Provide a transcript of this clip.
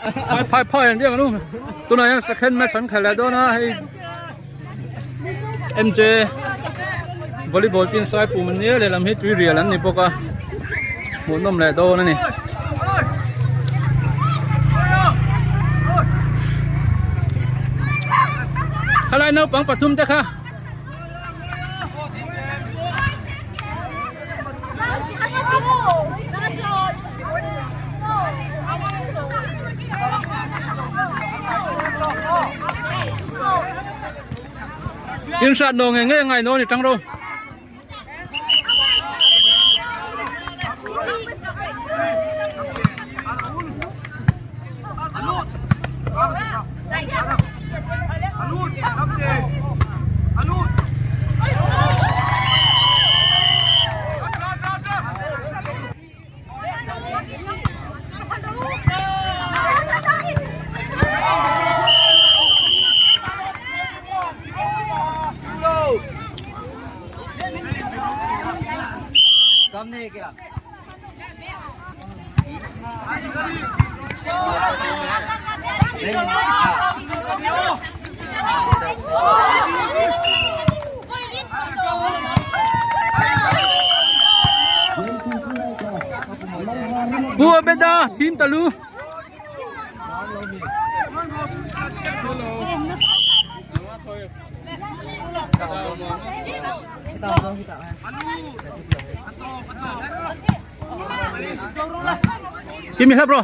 Phai phai phai an diak anu tunah hian second match an khelh leh dawn a hei MJ volleyball team sai pum an nia lehlam hi tui rial an ni bawk a hmuhnawm leh dawn a ni. Khalai naupang pathum te kha. In hrat no nge nge ngai no ni tang ro. Pu Abeda thim ta lu. Kimi hlap ro.